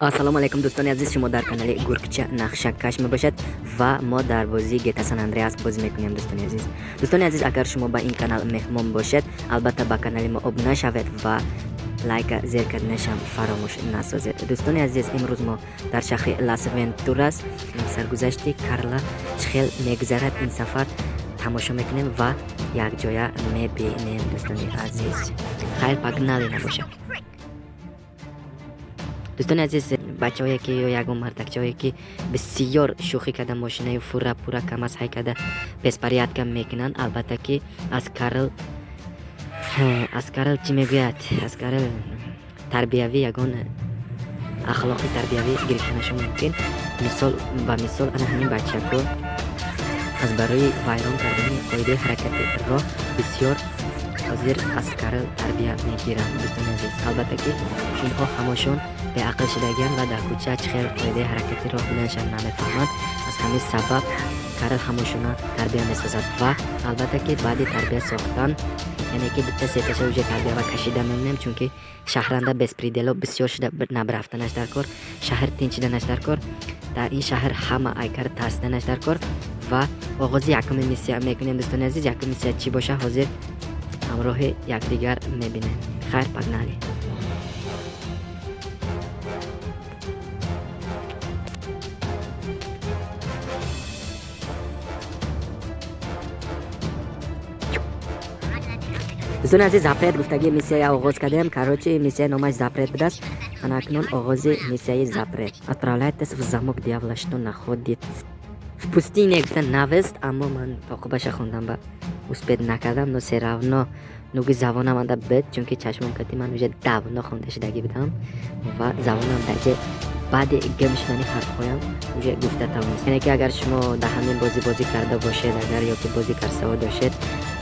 Ассалому алайкум, дӯстони азиз. Шумо дар канали Гургча Нақшакаш мебошад ва мо дар бозии GTA San Andreas бозӣ мекунем, дӯстони азиз. Дӯстони азиз, агар шумо ба ин канал меҳмон бошед, албатта ба канали мо обуна шавед ва лайка зер карданашам фаромӯш насозед. Дӯстони азиз, имрӯз мо дар шаҳри Лас Вентурас саргузашти Карла чӣ хел мегузарад, ин сафар тамошо мекунем ва якҷоя мебинем. Дӯстони азиз, хайр, погнали набошад. Дӯстони азиз, бачаҳое ки ё ягон мардакчаҳое ки бисёр шӯхӣ карда, мошинаи фура пура КамАЗ ҳай карда, беспорядка мекунанд, албатта ки аз Карл чӣ мегӯяд, аз Карл тарбиявӣ, ягон ахлоқи тарбиявӣ гирифтанашон мумкин. Мисол ба мисол, ана ҳамин бачако аз барои вайрон кардани қоидаи ҳаракати роҳ бисёр ҳозир аз Карл тарбия мегиранд. Дӯстони азиз, албатта ки инҳо ҳамошон беақл шудагианд ва дар кӯча чӣ хел қоидаи ҳаракати роҳ буданашон намефаҳманд. Аз ҳамин сабаб Карл ҳамошона тарбия месозад ва албатта ки баъди тарбия сохтан, яъне ки дута сеташа уже тарбиява кашида мемонем, чунки шаҳранда беспредело бисёр шуда набрафтанаш дар кор, шаҳр тинч шуданаш дар кор, дар ин шаҳр ҳама айкар тарсиданаш дар кор. Ва оғози якуми миссия мекунем. Дӯстони азиз, якум миссия чӣ боша, ҳозир ҳамроҳи якдигар мебинем. Хайр, погнали. Дӯстони азиз, запрет гуфтаги миссияя оғоз кардем. Короче, миссия номаш запрет будааст. Ана акнун оғози миссияи запрет. Отправляйтесь в замок дьявола, что находится в пустыне, гуфта навист, аммо ман тоқубаша хондам ба успеть накардам, но всё равно нуги забонам анда бед, чунки чашмом кати ман уже давно хонда шудагӣ будам ва забонам даҷе баъди гим шудани ҳарфҳоям уже гуфта тавонист. Яъне ки агар шумо дар ҳамин бозӣ бозӣ карда бошед, агар ё ки бозӣ карсаво доштед,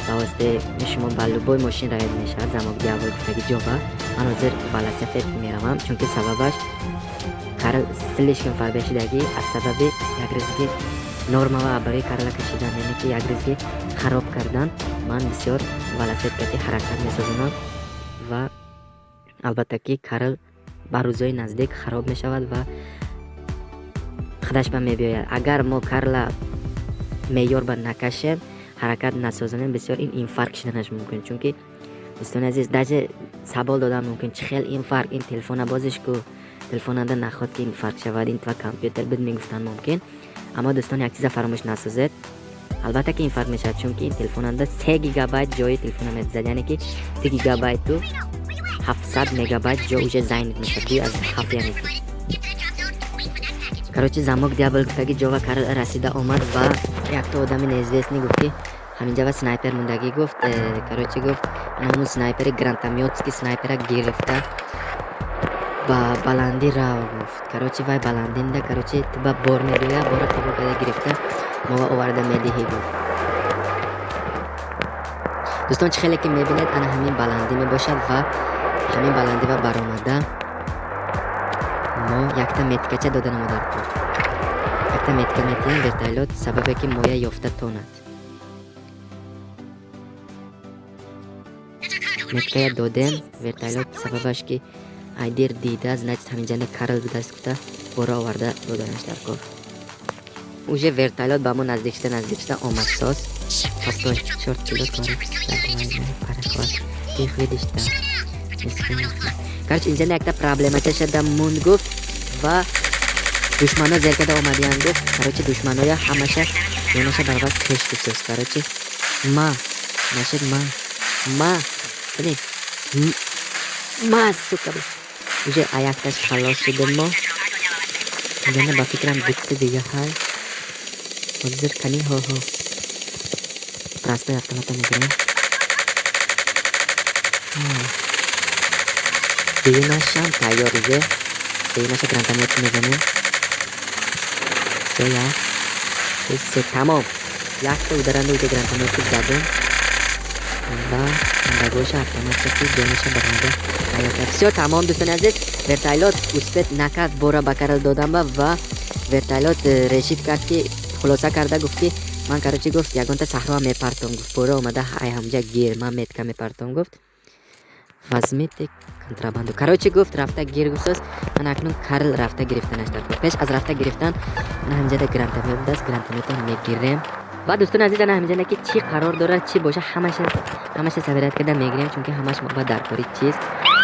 ба воситаи шумо ба любой мошин равед мешавад замок дьявол гуфтаги ҷоба. Ман ҳозир велосипед меравам, чунки сабабаш Карл слишком фарбе шудагӣ, аз сабаби як ризги нормава барои Карла кашидан, яъне ки як ризги хароб кардан, ман бисёр велосипед кати ҳаракат месозонам ва албатта ки Карл ба рӯзҳои наздик хароб мешавад ва худаш ба мебиёяд. Агар мо Карла меъёр ба накашем, ҳаракат насозонем, бисёр ин инфаркт шуданаш мумкин. Чунки, дӯстони азиз, даже савол додан мумкин: чӣ хел инфаркт? Ин телефона бозиш ку, телефонанда наход ки инфаркт шавад, ин тва компютер буд, мегуфтанд мумкин. Аммо, дӯстон, як чиза фаромӯш насозед: албатта ки инфаркт мешавад, чунки ин телефонанда 3 гигабайт ҷои телефона медизад, яъне ки 2 гигабайту 700 мегабайт ҷо уже занят мешавад, ду аз ҳафт. Яъне ки, короче, замок дьявол гуфтаги ҷова Карл расида омад ва якто одами неизвестный гуфт, ки ҳаминҷава снайпер мондагӣ гуфт. Короче, гуфт, ҳамун снайпери гранатомётский снайпера гирифта ба баландӣ рав, гуфт. Короче, вай баландинда, короче, ту ба бор мебиёя, бора қабул карда, гирифта мова оварда медиҳӣ, гуфт. Дӯстон, чӣ хеле ки мебинед, ана ҳамин баландӣ мебошад ва ҳамин баландӣ ва баромада мо якта меткача дода намо дар кор. Якта метка метиҳем вертолёт, сабабе ки моя ёфта тонад. Меткая додем вертолёт, сабабаш ки айдир дида, значит, ҳаминҷанда Карл будааст, гуфта, бора оварда доданаш дар кор. Уже вертолёт ба мо наздик шуда, наздик шуда омадсоз. Постой, чёрт, пилот пароход, их видишь, да. Короче, инҷанда якта проблемача шуда мунд, гуфт, ва душмано зер карда омадиянд, гуфт. Короче, душманоя ҳамаша ёнаша баробар кеш гуфтост. Короче, ма нашид, ма блин, ма, сука, уже аякташ халос шудем мо. Инҷанда ба фикрам дутта дига ҳай ҳозир кани. Ҳо, простой автомата мегирем. Дуюмашам тайёр, уже дуюмаша гранатомёт мезанем. Се, як, се, тамом. Якта ударанда уже гранатомёти задем ва дагоша автоматчаки ҷонаша баромада тайёр кард. Всё, тамом. Дӯстони азиз, вертолёт успеть накард бора ба Карл доданба ва вертолёт решить кард, ки хулоса карда гуфт, ки ман, короче, гуфт, ягонта саҳроа мепартом, гуфт, бора омада ай ҳамҷа гир, ман метка мепартом, гуфт. Возьмите контрабанду. Короче, гуфт, рафта гир гуфтааст. Ана акнун Карл рафта гирифтанаш дар кор. Пеш аз рафта гирифтан, ана ҳамҷада гранатомёт будааст, гранатомёта мегирем. Ва, дӯстони азиз, ана ҳамҷада ки чӣ қарор дорад, чӣ боша, ҳамаша собирать карда мегирем, чунки ҳамаш мо дар кори чиз.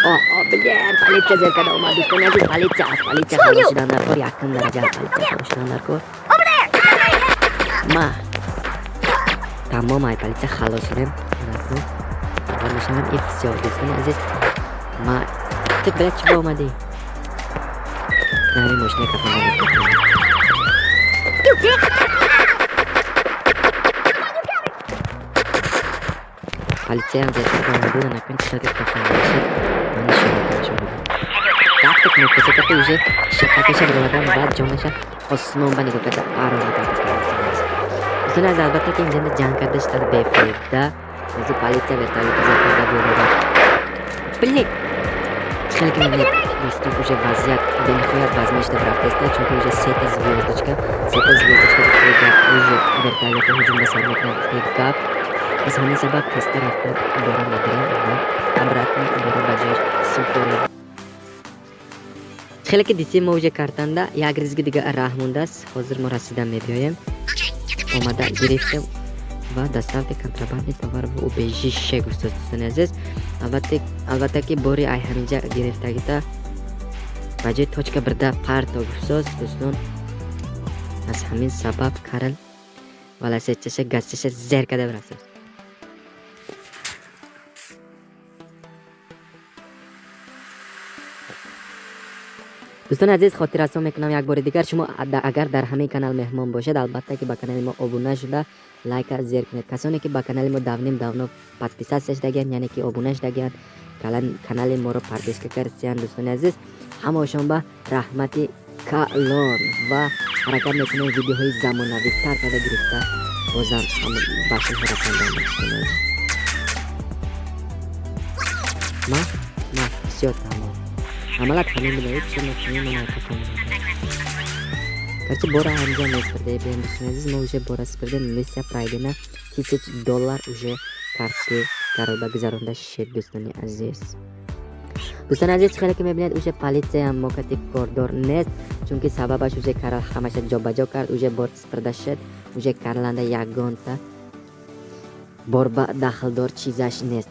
О, о, блин, полиция зер карда омад, дӯстони азиз, полиция, аз полиция халос шудан дар кор, якум дараҷа аз полиция халос шудан дар кор. Ма тамом, ай полиция халос шудем. Ана акнун мешавам и всё, дӯстони азиз. Ма ту, бля, чӣ ба омадӣ? Ҳамин мошина кафанда. You dick! Полицияам зер карда омада буд. Накун чӣ кафанда шуд, ман нишон медиҳам шумо. Якта кнопка зада, уже шақакаша баромадам ва ҷонаша осмон ба нигоҳ карда паромада. Дӯстони азиз, албатта ки инҷа ҷанг карда шудан бефоида. Ҳозир полиция вертолёта зер карда биомада. Блин, хеле ки мебинед, дӯстон, уже вазъият бениҳоят вазмин шуда рафтааст, чунки уже сета звёздочка, сета звёздочка гуфтаи гап, уже вертолёта ҳуҷум ба сар мекунад, гуфтаи гап. Аз ҳамин сабаб тезтар рафта бора мегирем ва обратно бора ба ҷояш супорем. Хеле ки дисем, мо уже картанда як ризги дига раҳ мондааст. Ҳозир мо расида мебиёем. Омада гирифтем ва доставьте контрабандный товар в убежище, гуфтааст. Дӯстони азиз, албатта ки бори ай ҳаминҷа гирифтагита ба ҷои точка бирда парто, гуфтааст. Дӯстон, аз ҳамин сабаб Карл велосипедчаша газчаша зер карда рафтааст. Дӯстони азиз, хотиррасон мекунам як бори дигар: шумо агар дар ҳамин канал меҳмон бошед, албатта ки ба канали мо обуна шуда, лайка зер кунед. Касоне ки ба канали мо давним давно подписаться шудагианд, яъне ки обуна шудагианд, канали моро подписка кардиянд, дӯстони азиз, ҳамаошон ба раҳмати калон. Ва ҳаракат мекунем видеоҳои замонавитар карда гирифта бозам ба шумо расондан. Дӯстони азиз, ма всё, тамом, амалат ҳамин буда. Чӣ мекунем? Короче, бора ҳамҷа меспурда бием. Дӯстони азиз, мо уже бора спурдем, миссия пройдена, 1000 доллар уже карти кароба гузаронда шид. Дӯстони азиз, хеле ки мебинед, уже полицияам мо кати кордор нест, чунки сабабаш уже Карл ҳамаша ҷобаҷо кард, уже бор спурда шуд, уже Карланда ягонта борба дахлдор чизаш нест.